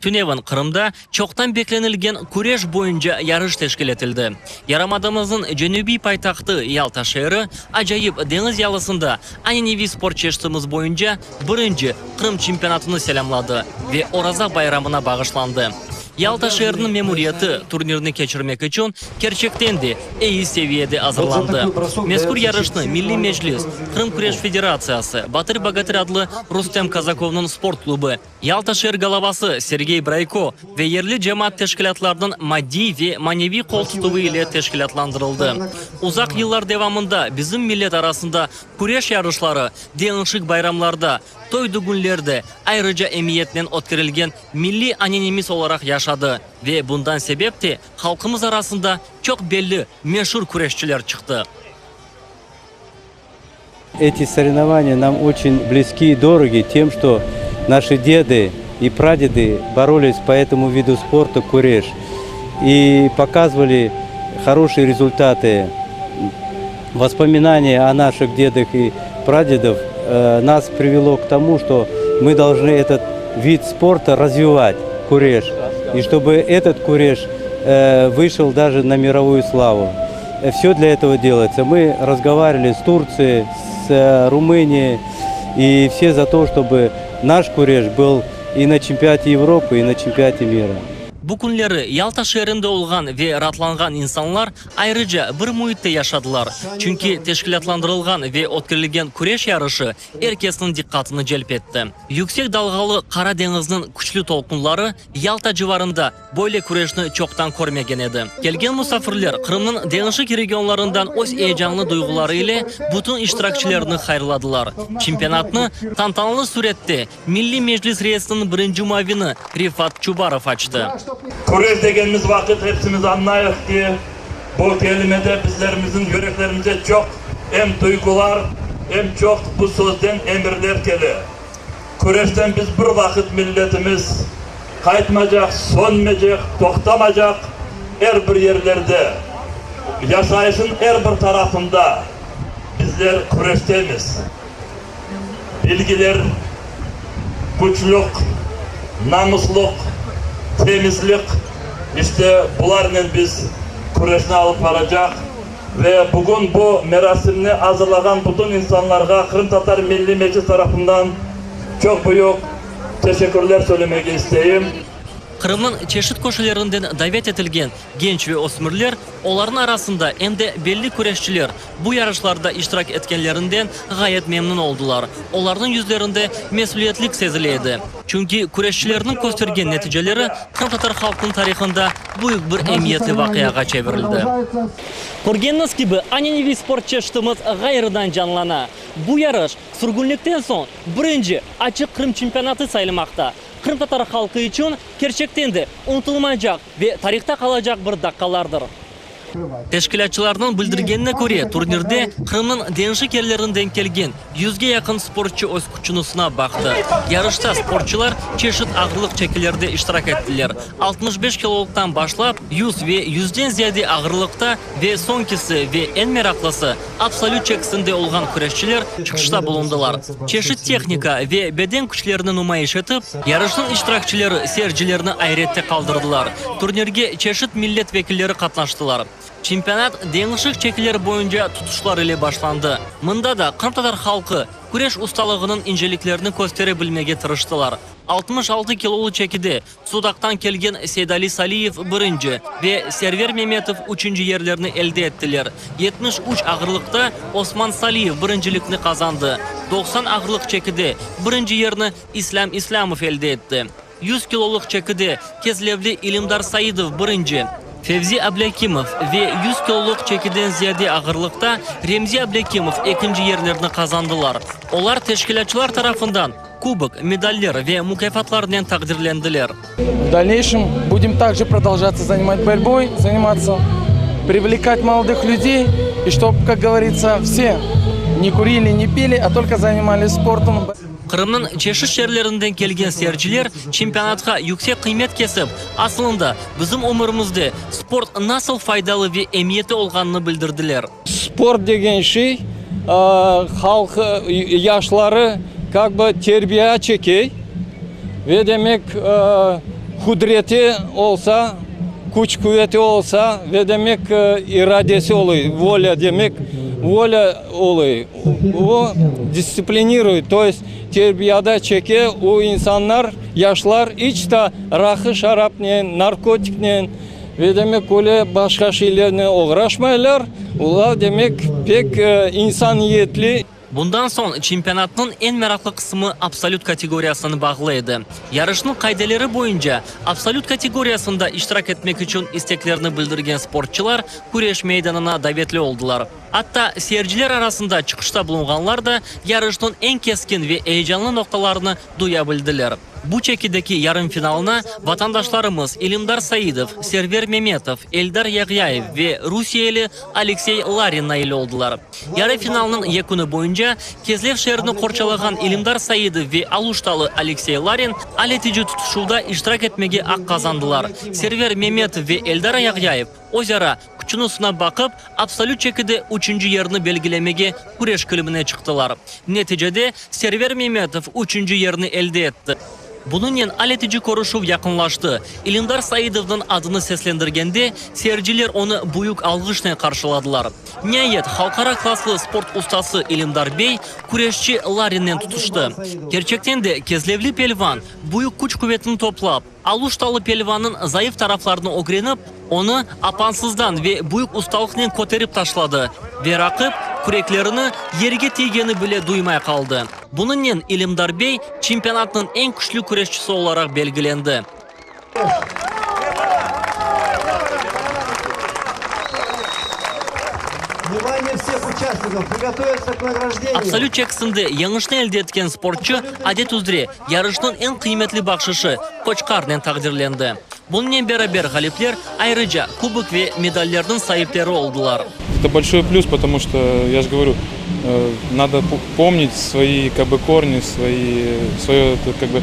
Tünevin Qırımda çoqtan beklenilgen küreş boyunca yarış teşkil etildi. Yarımadamıznıñ cenübiy paytahtı Yalta şeeri acayip deñiz yalısında ananeviy sport çeşitimiz boyunca birinci Qırım çempionatını selâmladı ve Oraza bayramına bağışlandı. Yalta şeeriniñ memuriyeti turnirni keçirmek içün kerçekten de eyi seviyede azırlandı. Mezkür yarışnı Milliy Meclis, Qırım Küreş Federatsiyası, Batır-Bogatır adlı Rustem Kazakovnıñ sport klubı, Yalta şeer galavası Sergey Brayko ve yerli cemaat teşkilâtlarınıñ maddiy ve maneviy qol tutuvı ile teşkilâtlandırıldı. Uzaq yıllar devamında bizim millet arasında küreş yarışları deñişik bayramlarda, toy-dügünlerde ayrıca emiyetnen ötkerilgen milliy anenemiz olaraq yaşadı ve bundan sebep de halqımız arasında çoq belli, meşur küreşçiler çıqtı. Эти соревнования нам очень близки и дороги тем, что наши деды и прадеды боролись по этому виду спорта куреш и показывали хорошие результаты. Воспоминания о наших дедах и прадедов э, нас привело к тому, что мы должны этот вид спорта развивать, куреш, и чтобы этот куреш э, вышел даже на мировую славу. Все для этого делается. Мы разговаривали с Турцией, с э, Румынией, и все за то, чтобы наш куреш был и на чемпионате Европы, и на чемпионате мира. Bu künleri Yalta şeerinde olğan ve raatlanğan insanlar ayrıca bir müitte yaşadılar, çünki teşkilâtlandırılğan ve ötkerilgen küreş yarışı er kesniñ diqqatını celp etti. Yüksek dalğalı Qara deñizniñ küçlü tolqunları Yalta civarında böyle küreşni çoqtan körmegen edi. Kelgen musafirler Qırımnıñ deñişik regionlarından öz eyecanlı duyğuları ile bütün iştirakçilerni hayırladılar. Çempionatnı tantanalı sürette Milliy Meclis reisiniñ birinci muavini Refat Çubarov açtı. Küreş degenimiz vaqıt hepsimiz añlayıq ki, bu kelimede bizlerimizniñ yüreklerimize çoq em duyğular, em çoq bu sözden emirler kele. Küreşten biz bir vaqıt milletimiz qaytmacaq, sönmecek, toqtamacaq, er bir yerlerde, yaşayışın er bir tarafında bizler küreştemiz. Bilgiler, küçlük, namuslıq, temizlik, işte bularnen biz küreşni alıp baracaq. Ve bugün bu merasimni azırlağan bütün insanlarğa Qırımtatar Milliy Meclis tarafından çoq büyük teşekkürler söylemege isteyim. Qırımnıñ çeşit köşelerinden davet etilgen genç ve ösmürler, olarnıñ arasında em de belli küreşçiler bu yarışlarda iştirak etkenlerinden ğayet memnün oldılar. Olarnıñ yüzlerinde mesüliyetlik sezile edi. Çünki küreşçilerniñ köstergen neticeleri qırımtatar halqınıñ tarihında büyük bir emiyetli vaqiağa çevirildi. Körgeniñiz kibi, ananeviy sport çeşitimiz ğayrıdan canlana. Bu yarış, sürgünlikten soñ birinci açıq Qırım çempionatı sayılmaqta. Qırımtatar halqı içün kerçekten de unutılmaycaq ve tarihta qalacaq bir daqqalardır. Teşkilâtçılarnıñ bildirgenine köre, turnirde Qırımnıñ deñişik yerlerinden kelgen yüzge yaqın sportçı öz küçüni sınap baqtı. Yarışta sportçılar çeşit ağırlıq çekilerde iştirak ettiler, 65 kilolıqtan başlap 100 ve yüzden ziyade ağırlıqta ve soñkisi ve eñ meraqlısı, absolüt çekisinde olğan küreşçiler çıqışta bulundılar. Çeşit tehnika ve beden küçlerini numayış etip, yarışnıñ iştirakçileri seyircilerni ayrette qaldırdılar. Turnirge çeşit millet vekilleri qatnaştılar. Çempionat deñişik çekiler boyunca tutuşlar ile başlandı. Mında da qırımtatar halqı küreş ustalığınıñ inceliklerini köstere bilmege tırıştılar. 66 kilolı çekide Sudaqtan kelgen Seydali Saliyev birinci ve Server Memetov üçünci yerlerni elde ettiler. 73 ağırlıqta Osman Saliyev birincilikni qazandı. 90 ağırlıq çekide birinci yerni İslâm İslâmov elde etti. 100 kilolıq çekide Kezlevli İlimdar Saidov birinci, Fevzi Ablâkimov ve 100 kilolıq çekiden ziyade ağırlıqta Remzi Ablâkimov ekinci yerlerni qazandılar. Olar teşkilâtçılar tarafından kubok, medaller ve mukâfatlarnen taqdirlendiler. В дальнейшем будем также продолжаться занимать борьбой, заниматься, привлекать молодых людей, и чтоб, как говорится, все не курили, не пили, а только занимались спортом. Qırımnıñ çeşit şeerlerinden kelgen seyirciler çempionatqa yüksek qıymet kesip, asılında, bizim ömürimizde sport nasıl faydalı ve emiyeti olğanını bildirdiler. Sport degen şey halq yaşları kak bı terbiya çekey ve demek. qudreti olsa, küç-quveti olsa ve demek iradesi oluy, volâ demek, volâ oluy. O distsipliniruet, to est terbiyada çeke, o insanlar, yaşlar iç ta raqı-şarapnen, narkotiknen ve demek öyle başqa şeylernen oğraşmaylar, olar demek pek insaniyetli. Bundan soñ çempionatnıñ eñ meraqlı qısmı absolüt kategoriyasınen bağlı edi. Yarışnıñ qaideleri boyunca, absolüt kategoriyasında iştirak etmek içün isteklerini bildirgen sportçılar küreş meydanına davetli oldılar. Atta seyirciler arasında çıqışta bulunğanlar da yarışnıñ eñ keskin ve eyecanlı noqtalarını duya bildiler. Bu çekideki yarım finalına vatandaşlarımız İlimdar Saidov, Server Memetov, Eldar Yağyayev ve rusiyeli Aleksey Larin nail oldılar. Yarı finalnıñ yeküni boyunca Kezlev şeerini qorçalağan İlimdar Saidov ve aluştalı Aleksey Larin al etici tutuşuvda iştirak etmege aq qazandılar. Server Memetov ve Eldar Yağyayev özara küçüni sınap baqıp, absolüt çekide üçünci yerni belgilemege küreş kilimine çıqtılar. Neticede, Server Memetov üçünci yerni elde etti. Bunıñnen al etici körüşüv yaqınlaştı. İlimdar Saidovnıñ adını seslendirgende, seyirciler onı büyük alğışnen qarşıladılar. Niayet, halqara klasslı sport ustası İlimdar bey küreşçi Larinnen tutuştı. Kerçekten de, kezlevli pelvan büyük küç-quvetini toplap, Aluştalı pelvannıñ zayıf taraflarını ögrenip, onı apansızdan ve büyük ustalıqnen köterip taşladı ve raqip küreklerini yerge tiygeni bile duymay qaldı. Bunıñnen İlimdar bey çempionatnıñ eñ küçlü küreşçisi olaraq belgilendi. Absolüt çekisinde yeñişni elde etken sportçu, adet üzre, yarışnıñ eñ qıymetli bahşışı, qoçqarnen taqdirlendi. Bunıñnen beraber ğalipler ayrıca kubok ve medallerniñ saipleri oldılar. Это большой плюс, потому что, я же говорю, надо помнить свои, как бы, корни, свои, свою, как бы,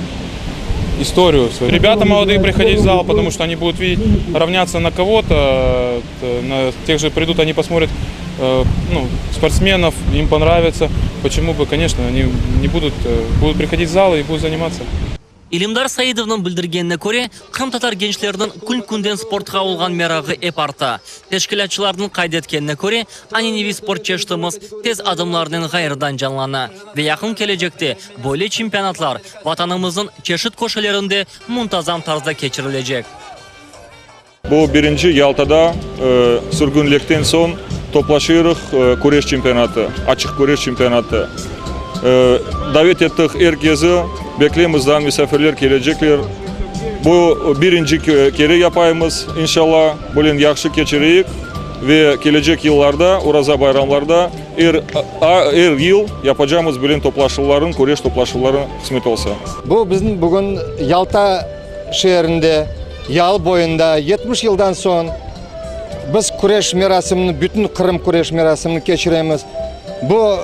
историю свою. Ребята молодые приходить в зал, потому что они будут видеть, равняться на кого-то, на тех же придут, они посмотрят, ну, спортсменов, им понравится. Почему бы, конечно, они не будут, будут приходить в зал и будут заниматься. İlimdar Saidovnıñ bildirgenine köre, qırımtatar gençleriniñ kün-künden sportqa olğan merağı ep arta. Teşkilâtçılarnıñ qayd etkenine köre, ananeviy sport çeşitimiz tez adımlarnen ğayrıdan canlana ve yaqın kelecekte böyle çempionatlar Vatanımıznıñ çeşit köşelerinde muntazam tarzda keçirilecek. Bu birinci Yaltada sürgünlikten soñ toplaşıyırıq küreş çempionatı, açıq küreş çempionatı. Davet ettik er kezi, bekleymiz daa misafirler kelecekler. Bu birinci kere yapaymız, inşallah, böyle yahşı keçireyik ve kelecek yıllarda, Oraza bayramlarda er er yıl yapacamız böyle toplaşuvların, küreş toplaşuvları, qısmet olsa. Bu bizim bugün Yalta şeerinde, yalı boyunda 70 yıldan soñ biz küreş merasimini, bütün Qırım küreş merasimini keçiremiz. Bu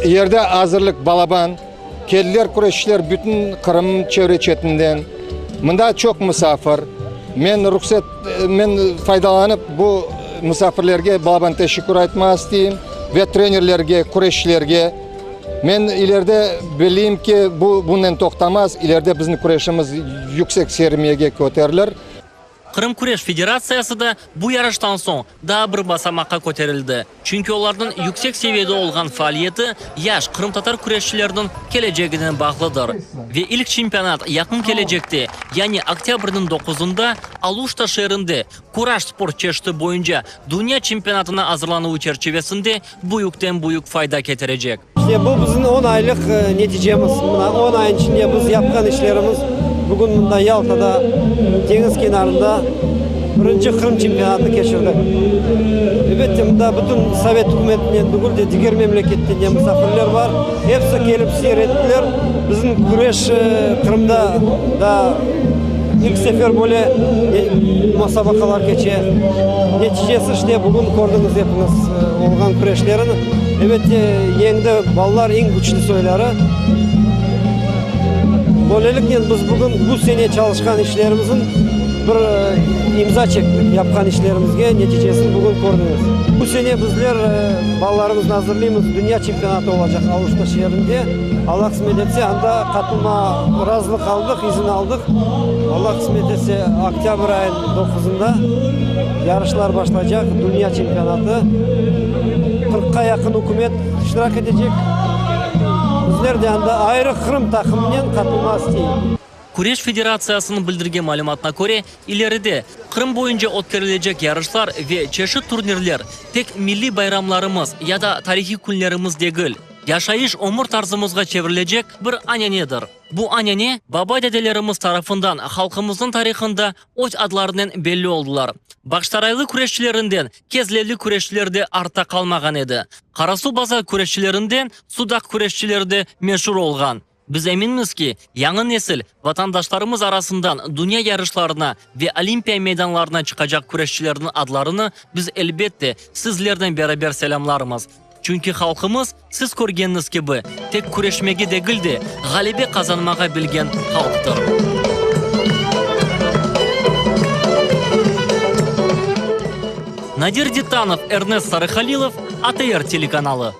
yerde azırlıq balaban, keldiler küreşçiler bütün Qırımnıñ çevre-çetinden. Mında çoq musafir. Men ruhset, men faydalanıp bu musafirlerge balaban teşekkür aytmağa isteyim ve trenerlerge, küreşçilerge. Men ileride belleyim ki, bu bunen toqtamaz, ileride bizim küreşimiz yüksek sermiyege köterilir. Qırım Küreş Federatsiyası da bu yarıştan soñ daa bir basamaqqa köterildi, çünki olarnıñ yüksek seviyede olğan faaliyeti yaş qırımtatar küreşçileriniñ keleceginen bağlıdır. Ve ilk çempionat yaqın kelecekte, yani oktâbrniñ doquzında Aluşta şeerinde Kuraş sport çeşiti boyunca dünya çempionatına azırlanuvı çerçivesinde büyükten-büyük fayda ketirecek. İşte bu bizim on aylıq neticemiz. Mına on ayın içinde biz yapqan işlerimiz bugün mında Yaltada, deñiz kenarında birinci Qırım çempionatını keçirdik. Elbette, mında bütün Sovet ükümetinden degil de, diger memleketten de musafirler bar. Episi kelip seyir ettiler. Bizim küreş Qırımda daa ilk sefer böyle musabaqalar keçe. Neticesi işte bugün kördiñiz epiñiz olğan küreşlerini. Elbette, yeñdi balalar eñ küçlü soyları. Böyleliknen biz bugün bu sene çalışqan işlerimizniñ. Bir imza çektik yapqan işlerimizge, neticesini bugün kördiñiz. Bu sene bizler balalarımıznı azırlıymız, dünya çempionatı olacaq Aluşta şeerinde. Alla qısmet etse, anda qatılma razılıq aldıq, izin aldıq. Alla qısmet etse, oktâbr ayınıñ doquzında yarışlar başlaycaq, dünya çempionatı. Qırqqa yaqın ükümet iştirak etecek. Bizler de anda ayrı Qırım taqımınen qatılmağa isteyik. Küreş federatsiyasınıñ bildirgen malümatına köre, ileride Qırım boyunca ötkerilecek yarışlar ve çeşit turnirler tek milliy bayramlarımız ya da tarihiy künlerimiz degil, yaşayış ömür tarzımızğa çevrilecek bir anenedir. Bu anene baba-dedelerimiz tarafından halqımıznıñ tarihında öz adlarınen belli oldılar. Bağçasaraylı küreşçilerinden Kezlevli küreşçiler de artta qalmağan edi. Qarasuvbazar küreşçilerinden Sudaq küreşçileri de meşur olğan. Biz eminmiz ki, yañı nesil vatandaşlarımız arasından dünya yarışlarına ve olimpiya meydanlarına çıqacaq küreşçilerniñ adlarını biz, elbette, sizlernen beraber selâmlarmız. Çünki halqımız, siz körgeniñiz kibi, tek küreşmege degil de, ğalebe qazanmağa bilgen halqtır. Nadir Ditanov, Ernest Sarıhalilov, ATR telekanalı.